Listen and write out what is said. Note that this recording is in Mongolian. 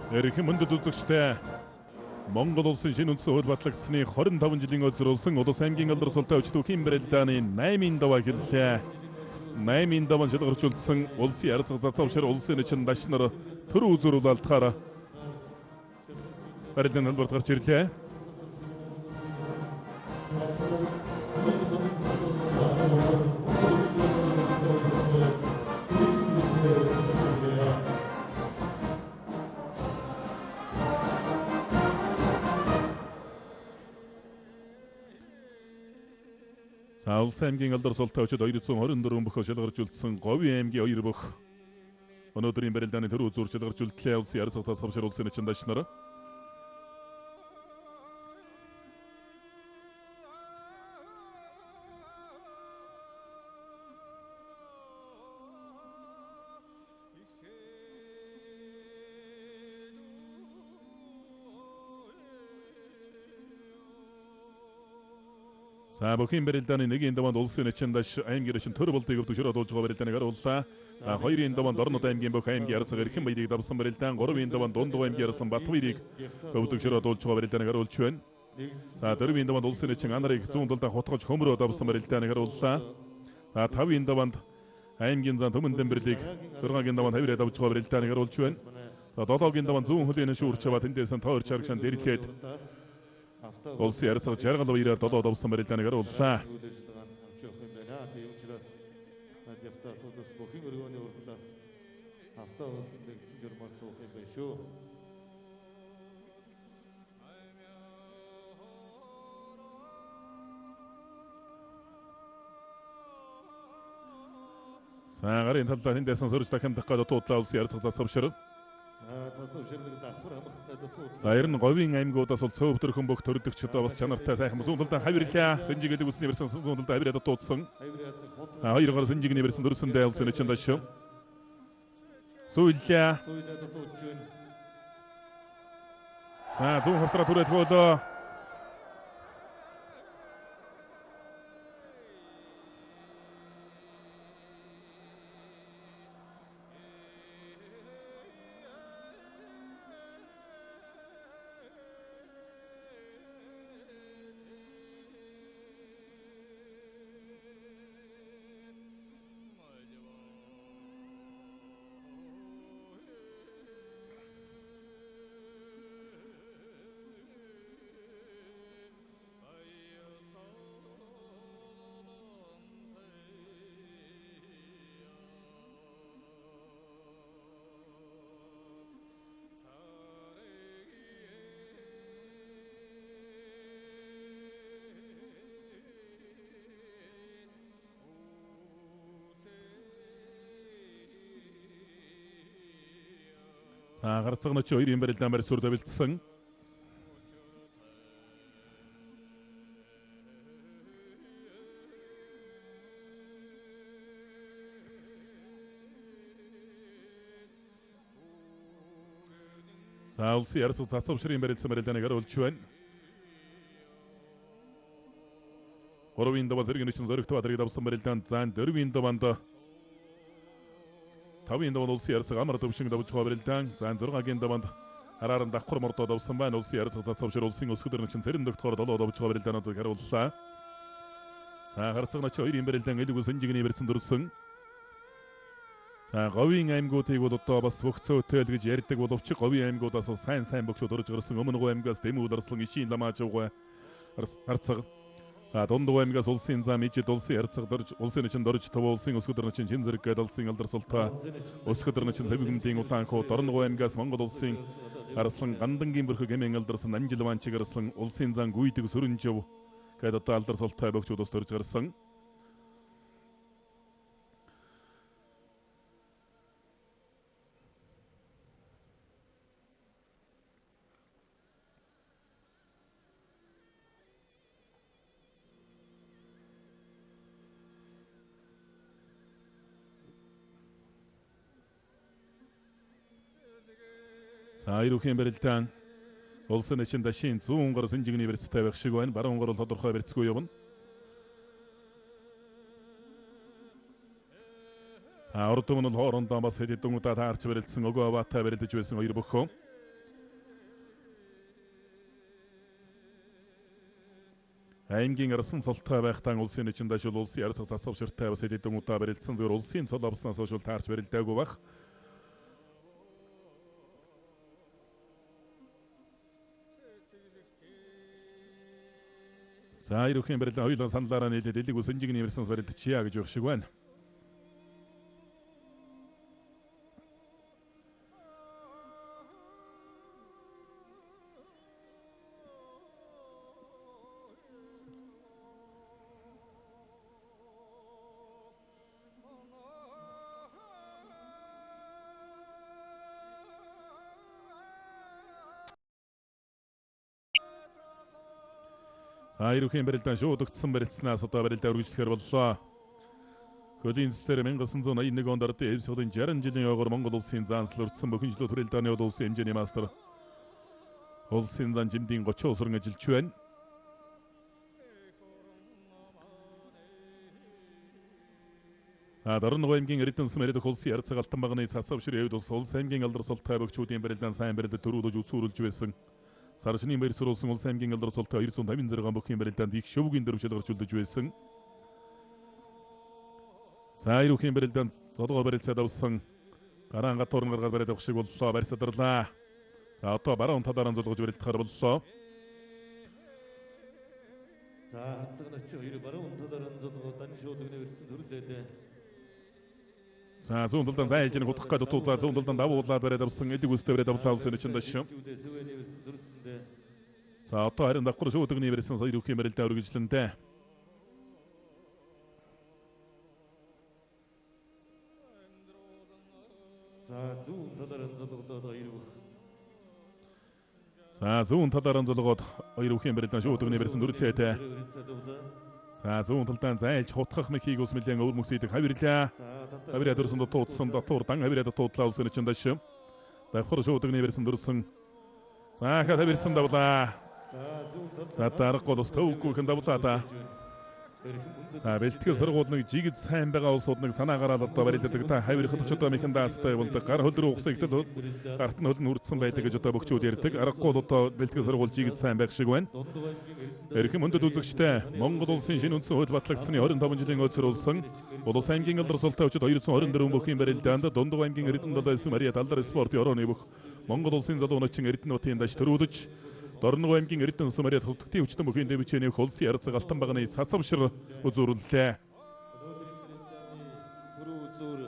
Эрхэм мөндөд үзэгчтэй Монгол улсын шинэ үндсэн хууль батлагдсаны 25 жилийн өдөр Улус аймгийн алдар султай өчтөхийн барилдааны 8-ын даваа гэрлээ. 8-ын даван шалгарч үлдсэн улсын ярцаг цацавшир улсын начин даш нар төр үзүүрүүл алдахаар барилдааны төлбөрт гарч ирлээ. За Улс аймгийн алдар султай өчөд 224 бөхөө шалгарч үлдсэн Говийн аймгийн 2 бөх өнөөдрийн барилдааны төр үзүүр шалгарч үлдлээ. Улсын ярцаг цацавшир улсын начин даш нар. За бүхийн барилдааны нэгийн даваанд улсын начин даш аймгийн начин төр болдыг өвдөг шөрөө дуулж байгаа барилдааныг харууллаа. За хоёрын даваанд Орнод аймгийн бүх аймгийн ярцаг эрхэм баярыг давсан барилдаан, гурвын даваанд Дундуу аймгийн ярсан Батбаярыг өвдөг шөрөө дуулж байгаа барилдааныг харуулж байна. За дөрвийн даваанд улсын начин Анарыг зүүн талдаа хотгож хөмрөө давсан барилдааныг харууллаа. За тавын даваанд аймгийн зан Төмөн Дэмбэрлийг 6-гийн даваанд хавираа давж байгаа барилдааныг харуулж байна. За 7-гийн даваанд зүүн хөлийн шүүрч аваад тэндээс нь тойрч харагшаан дэрлээд улсын ярцаг жаргал баяраар 7 давсан барилдааныг харууллаа. Үйл ажиллагаа нь авч явах юм байна. Тийм учраас явтаа бүхэн өргөөний урдлаас автаа уусан нэгдсэн журмаар суух юм байна шүү. За гарын талдаа тэндээс нь сөрж дахин дах гээд дуудлаа улсын ярцаг цацавшир. За ер нь Говийн аймгуудаас бол цөөвдөрхөн бүх төрдөгч одоо бас чанартай сайхан зүүн талдаа хавирлаа. Сэнжигэлэг үсний барьсан зүүн талдаа хавираад дуудсан. Хоёр гар Сэнжигний барьсан дөрсөндөө улсын начин даш. Сүүллээ. За зүүн хавсраа түрээд хөөлөө. За гарцаг нөч хоёрын барилдаан барь сүр тавилдсан. За улсын ярцаг цацавшрын барилдсан барилдааныг харуулж байна. Гурвын даваа зэрэг нэчин зоригт бадрыг давсан барилдаан, за дөрвийн даваанд 5-ын даваанд улсын ярцаг амар төвшин давж байгаа барилдаан, за 6-гийн даваанд хараар нь давхар мордоо давсан байна. Улсын ярцаг цацавшир улсын өсгөдөр начин цэрэн дөгтөхөөр 7 давж байгаа барилдаануудыг харууллаа. За харцаг начин хоёрын барилдаан элэг сэнжигний барьсан дөрсөн. За Говийн аймгуудыг бол одоо бас бүх цөөтэй л гэж ярьдаг боловч Говийн аймгуудаас бол сайн сайн бөгшүүд орж гарсан. Өмнө Говь аймгаас Дэмүүл Арслан, Ишийн Ламаажуугай харцаг. За Дундуу аймгаас улсын зам ижид улсын ярцаг дорж улсын начин дорж тов улсын өсгөдөр начин чин зэрэг гээд улсын алдар султай өсгөдөр начин цэвгэмдийн улаан хуу Дорногов аймгаас Монгол улсын Арслан Гандангийн бүрхэг хэмээн алдарсан Намжил Ванчиг Арслан улсын зан гүйдэг сүрэнжив гээд одоо алдар султай бөгчүүд ус төрж гарсан. За эрүүхийн барилдаан улсын начин дашийн зүүн гар сэнжигний барьцтай байх шиг байна. Баруун гар бол тодорхой барьцгүй явна. За урд өмнө нь хоорондоо бас хэд хэдэн удаа таарч барилдсан өгөө аваатай барилдаж байсан хоёр бөхөө. Аймгийн арсан цолтой байхдаа улсын нэчин дашил улсын ярцах засвширтай бас хэдэн удаа барилцсан зөвөр улсын цол авснаас хойш таарч барилдаагүй бах. За ерөнхийн барилдаан хоёулаа саналаараа нийлээд элэг үсэнжиг нэмэрсэн барилдчихъя гэж өгөх шиг байна. За ерөнхийн барилдаан шуудагдсан барилцсанаас одоо барилдаа үргэлжлэхээр боллоо. Хөлийн цэцээр 1981 онд Ардын Эвсголын 60 жилийн ойгоор Монгол улсын заансал өртсөн бүхэн жилүүд хүрээлдааны улсын хэмжээний мастер улсын зан жимдийн 30 сүрэн ажиллаж байна. За Дорногов аймгийн Эрдэнэс мэрэгдэх улсын ярцаг алтан багны цацавшир явд улс аймгийн алдар султай бөгчүүдийн барилдаан сайн барилдад төрүүлж үзүүрүүлж байсан. Саршны баяр сүрүүлсэн улс аймгийн алдар султай 256 бүхийн барилдаанд их шөвгийн дөрвшил гарч үлдэж байсан. За ерөнхийн барилдаанд золгоо барилцаад авсан гараан гатуурн гаргаад бариад авах шиг боллоо. Барьсадарлаа. За одоо баруун талаараа золгож барилдахаар боллоо. За хацаг нөч хоёр баруун талаараа золгоо дан шуудаг нэрсэн төрлөөдөө. За зүүн талдан зай хэлж хутгах гээд дутуулаа. Зүүн талдан давуулаад бариад авсан. Элэг үстэй бариад авлаа улсын нэчин даш. За одоо харин давхар шүүдэгний барьсан сая ерөнхийн барилдаа үргэлжлэнтэй. За зүүн талаараа золгоод хоёр бүх. За зүүн талаараа золгоод хоёр бүхийн барилдаан шүүдэгний барьсан төрлөөтэй. За зүүн талдаан зайлж хутгах мэхийг ус нэлээд өвөр мөксөйдөг хавирлаа. Хавираа дөрсөн дутуудсан дотуур дан хавираа дутуудлаа улсын нэчин даш. Давхар шүүдэгний барьсан дөрсөн. За хаа хавирсан давлаа. За даргагүй бас төвгүй хэн давлаа да. За бэлтгэл сургууль нэг жигд сайн байгаа улсууд нэг санаа гараад одоо барилдадаг та хавирхад ч одоо мэхэн даастай болдог. Гар хөл рүү ухсан ихтэл гарт нь хөл нь хүрдсэн байдаг гэж одоо бөгчүүд ярьдаг. Аргагүй бол одоо бэлтгэл сургууль жигд сайн байх шиг байна. Эрхэм хүндэт үзэгчтэй Монгол улсын шинэ үндсэн хууль батлагдсаны 25 жилийн өөцөр улсан Улус аймгийн алдар султай өчөд 224 бүхийн барилдаанд Дундав аймгийн Эрдэнэ 79 Мария Талдар спортын орооны бүх Монгол улсын залуу начин Эрдэнэ хотын даш төрүүлж Дорногов аймгийн Эрдэнэ Мария төвтгтийн хүчтэн бүхийн дэвчээний улсын ярцаг алтан багны цацавшир үзүүрлээ. Түрүү үзүүр